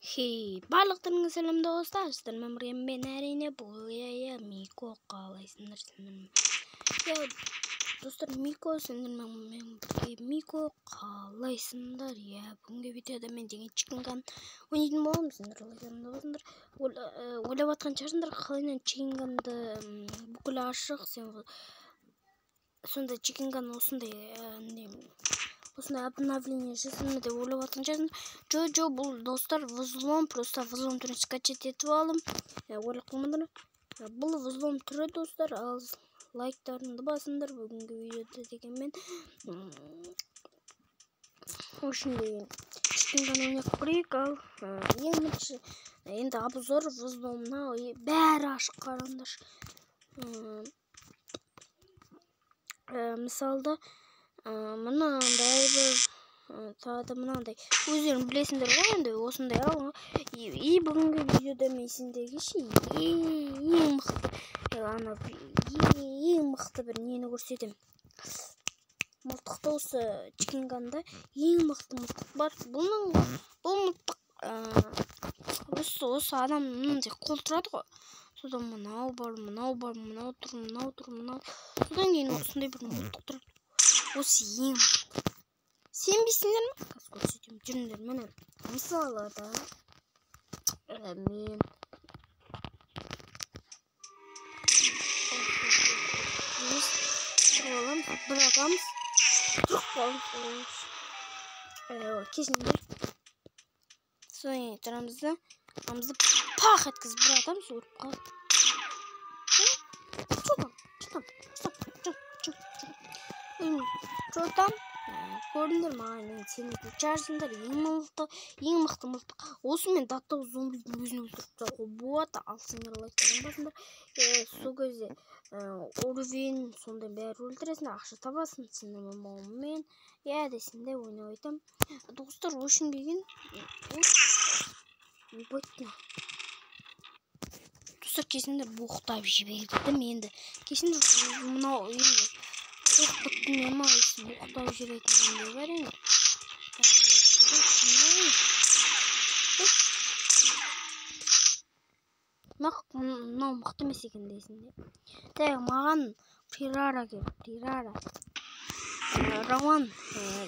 Хей, барлықтарыңызға сәлем достар, сіздермен бірге мен әрине бұл иә Мико, қалайсыңдар сендер? Иә, достар, Мико, сендермен мен бірге Мико, қалайсыңдар? Иә, бүгінгі видеода мен деген Chicken Gun ойнайтын боламын. Сендер ойларыңда болсыңдар. Ойлап жатқан шығарсыңдар, қалайынан Chicken Gun'ды бүкіл ашық, сен сонда Chicken Gun осындай осындай обновление жасалма деп ойлап жатқан шығарсың. Жо, бұл достар взлом, просто взлом түрін скачать етіп алдым. Ойлап қалмаңдар. Бұл взлом түрі достар, ал лайктарыңды басыңдар бүгінгі видеода дегенмен. Үшін деген Chicken Gun ойнап көрейік, ал ең бірінші енді обзор взломына бәрі ашық қараңдаршы. Мысалда мынандай бір тағы да мынандай өздерің білесіңдер ғой енді осындай ал. И бүгінгі видеода мен сендерге ше ең мықты ана ең мықты бір нені көрсетемін. Мылтықты осы Chicken Gun'да ең мықты мылтық бар. Бұның бұл мылтық осы адам мынандай қол тұрады ғой. Содан мынау бар, мынау бар, мынау тұр, мынау тұр, мынау. Содан кейін осындай бір мылтық тұрады. Осы ең мықты. Сенбейсіңдер ме? Қазір көрсетемін. Жүріңдер, міне. Мысалы да мен тұрып аламыз, бір атамыз, тұрып қаламыз. Кешіріңдер. Содан кейін тұрамыз да, амызды пах еткізіп бір атамыз, өліп қалады. Что там? Что там? Что там? Что там? Көрдіңдер маған енді сенетін шығарсыңдар. Ең мықты, ең мықты мылтық. Осымен даттау зомбидің өзін өлтіріп тастауға болады. Ал сендер лайктарыңды басыңдар. Сол кезде уровень сондай бәрі өлтіресің, ақша табасың. Сендер мамамен иә десеңдер ойнап айтамын. Достар, өшінбеген. Достар, кесіңдер, боқтап жібердім енді. Кесіңдер, мынау енді қорқып кеттім мен ма, боқтап жіберетіндей бар енді. Мынау мықты емес екен дейсің де. Так, маған Феррара керек, Феррара. Рауан,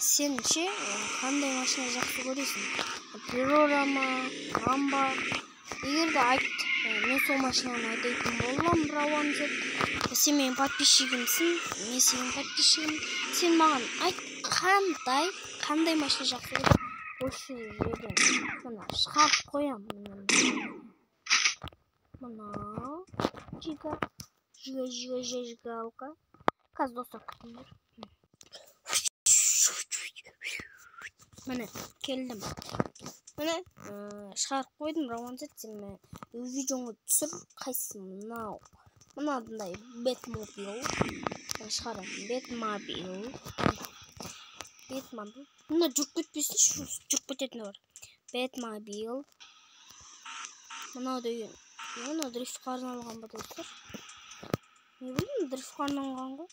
сен ше қандай машина жақсы көресің? Феррара ма, Ламба? Егер де айт, мен сол машинаны айдайтын боламын, Рауан деп. Сен менің подписчигімсің, мен сенің подписчигім. Сен маған айт, қандай машина жақсы көресің? Осы жерден мына шығарып қоямын. Мынау жига, жига, жига, жигалка. Қазір достар күтіңдер. Міне келдім. Міне шығарып қойдым. Рауан зет, сен видеоңды түсір, қайсысы мынау? Мынандай Бэтмобил шығарамын. Бэтмобил. Бэтмобил. Мына жүріп кетпесінші, жүріп кететіні бар. Бэтмобил. Мынау деген, мынау дрифтқа арналған ба достар? Не білейін, дрифтқа арналған ғой.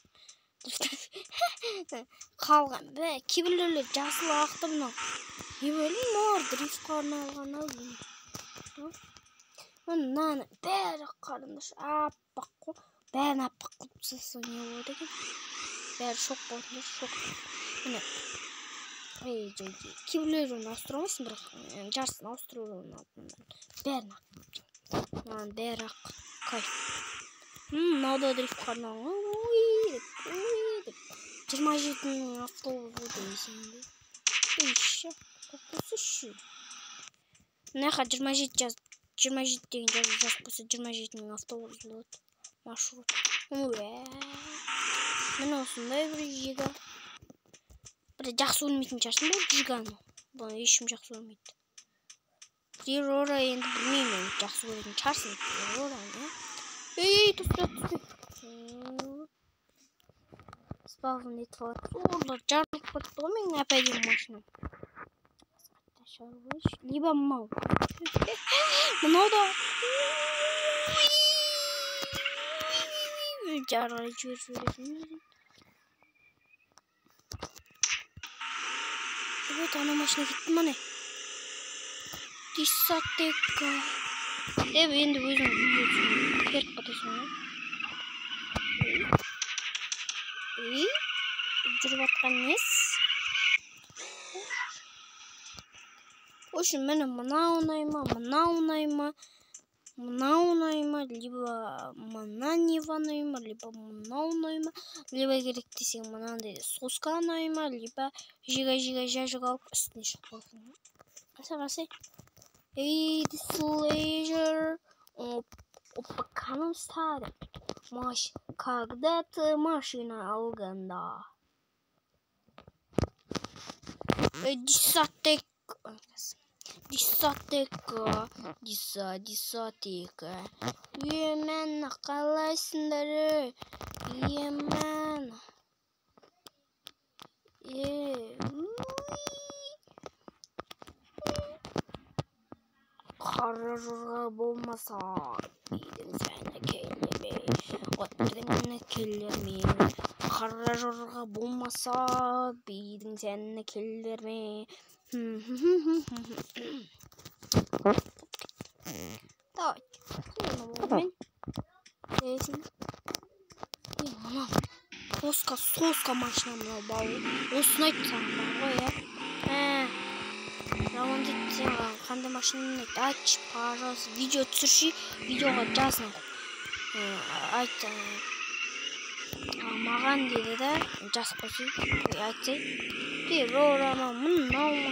Қалған. Бә, кейбіреулер жасыл ақты мынау. Не білейін, мынау дрифтқа арналған ау. Мынаны бәрі қарындаш аппақ қой. Бәрін аппақ қылып тастаса не болады екен? Бәрі шоқ болатын, шоқ. Міне. Ей, жай, кейбіреулер оны ауыстыра алмайсың, бірақ жартысын ауыстыру бәрін ақ. Мынаның бәрі ақ. Кайф. Мынау да дрифтқа арналған. Ой деп, ой деп. 27-нің автобусы дейсің бе? Ещё, қойсайшы. Мына жаққа 27 жаз, 27 деген жазу жазып қойса 27-нің автобусы болады. Маршрут. Міне осындай бір жига. Бір жақсы көрмейтін шығарсың бұл жиганы. Бұны ешкім жақсы көрмейді. Феррара енді білмеймін, енді жақсы көретін шығарсың Феррараны. Ей, тоқта, түспе. Спавн етіп алады. Олар жарылып кетті ғой менің әп-әдемі машинам. Либо мынау. Мынау да жарылып жіберіп. Evet, ana машина кетті міне. Десятека. Деп енді өзің видео түсіріп керіп кетесің ғой. И жүріп жатқан несі? В общем, міне мынау ұнай ма, мынау ұнай ма, мынау ұнай ма, либо мына Нива ұнай ма, либо мынау ұнай ма, либо керек десең мынандай соска ұнай ма, либо жига-жига жажик алып үстіне шығып қаласың. Қаса, қаса. Ey, this leisure. Опа, канал старый. Маш, когда ты машина алғанда? Десятек. Десятека. Десятека. Емен, қалайсыңдар? Емен. Қара жорға болмаса, үйдің сәні келеме, оттың әні келер ме? Қара жорға болмаса, бидің сәні келер ме? Давай. Мына соска, соска машина мынау бауыр. Осыны айт саған бар ғой, иә? Рауан дейді, сен қандай машина ұнайды? Айтшы, пожалуйста, видео түсірші, видеоға жазын. Айт, маған деді да, жазып қойсай, айтсай. Рора ма, мынау ма,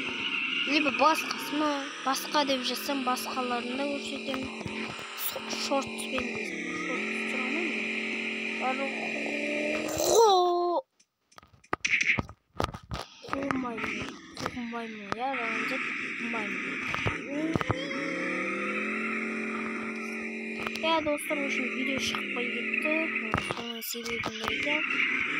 либо басқасы ма, басқа деп жазсам, басқаларын да көрсетемін. Шортспен дейсің, шорт түсіре алмаймын. Бар қумаймын. Қумаймын, иә, Рауан қумаймын. Иә, достар, в общем, видео шықпай кетті. Соның себебін де айтайын.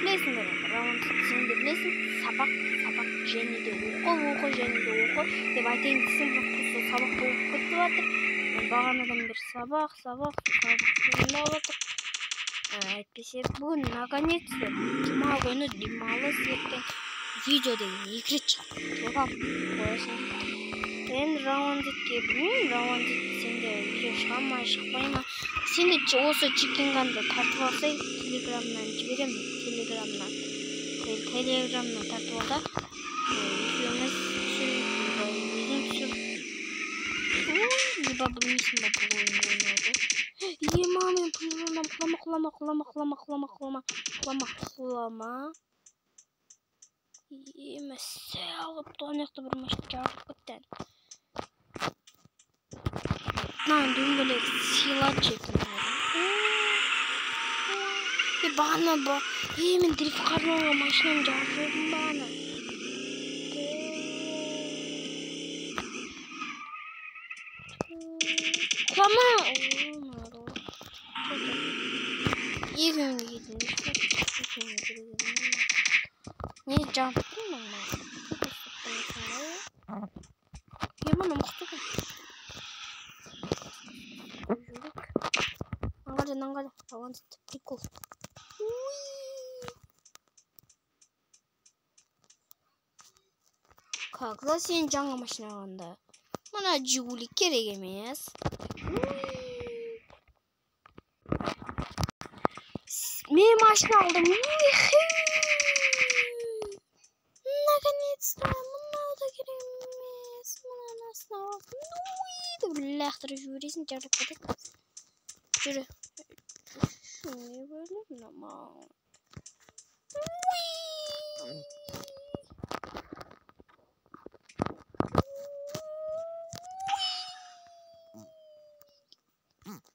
Білесіңдер енді, Рауан, сен де білесің, сабақ, сабақ, және де оқы, оқы, және де оқы деп айтайын десем, бірақ просто сабақ болып кетіп жатыр. Бағанадан бері сабақ, сабақ, сабақ тыңдап жатыр. Әйтпесе бүгін наконец-то жұма күні демалыс, ертең видео деген екі рет шығады. Жоғалып қоясың. Енді Рауан Зетке білмеймін, Рауан Зет сенде видео шыға ма, шықпай ма? Сен де осы чекинганды тартып алсай, телеграмнан жіберемін, телеграмнан. Телеграмнан тартып ал да, екеуміз түсірейік, либо өзің түсір. Либо білмейсің ба бұл ойынды ойнауды. Ема, мен пұлжанам, құлама, құлама, құлама, құлама, құлама, құлама, құлама, құлама. Ема, сәліп, ана жақта бір машина жарылып кетті. Мынаның дөңгелегі сыйлады екен. Бағана ба, мен дрифт қарнауға машинамды жарып жібердім бағана. Құлама! Екеуіне кетіңдер. Екеуіне керек. Не жанып тұрмын мына? Мына мықты екен. Аңғарда, аңғарда. Рауан Зет, прикол. Когда сен жаңа машина алғанда, мына Жигули керек емес. Мен машина алдым. Наконец-то мынау да керек емес. Мынаның астына алып, деп лақтырып жібересің, жарылып кетеді. Жүре. Не бөлім мынау?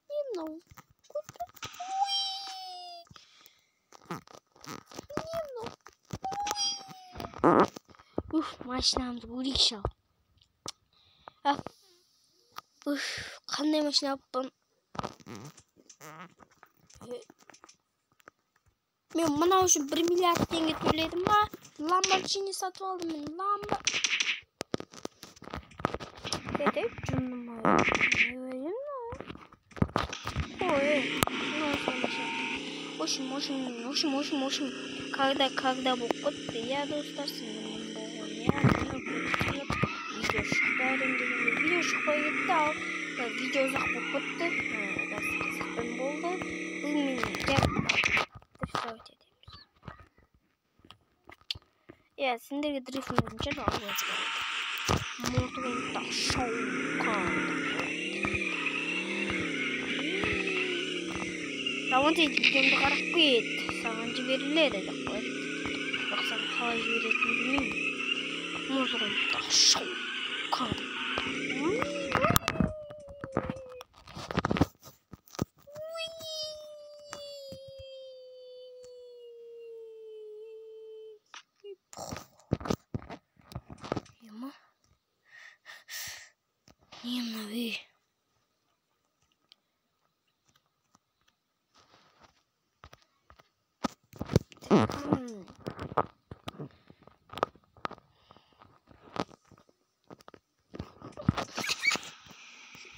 Не мынау? Не мынау? Уф, машинамызды көрейікші ал. Уф, қандай машина алыппын? Мен мынау үшін 1 миллиард теңге төледім ба? Ламборджини сатып алдым мен, ламбо. Деді, жыным ай. Ой, мынау машина. В общем, в общем, в общем, в общем, в общем, когда болып кетті, иә, достар, сендермен болған, иә, міне көрдіңіздер, видео шықты. шығарайын дегенде видео шықпай кетті, ал видео ұзақ болып кетті. Қызықпен болды. Бүгін мен дрифтовать етеміз. Иә, сендерге дрифт ұнайтын шығар, ал мотоғында шауқан. Давайте видеомды қарап кет, саған жіберіледі деп қояды. Бірақ саған қалай жіберетінін білмеймін. Мотоғында шауқан. Не мынау, ей?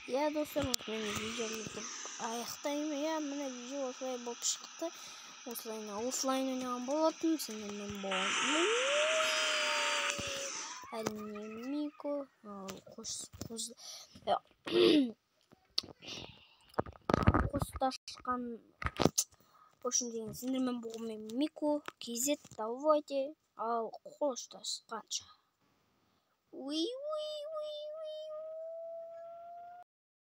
Иә, достар, мен видеомызды аяқтаймын. Иә, міне видео осылай болып шықты. Осылай офлайн ойнаған болатын. Сендермен болған әрине Мико. Қоштасқан үшін деген сендермен болған мен Мико KZ. Давайте, ал қоштасқанша. Уи уи уи.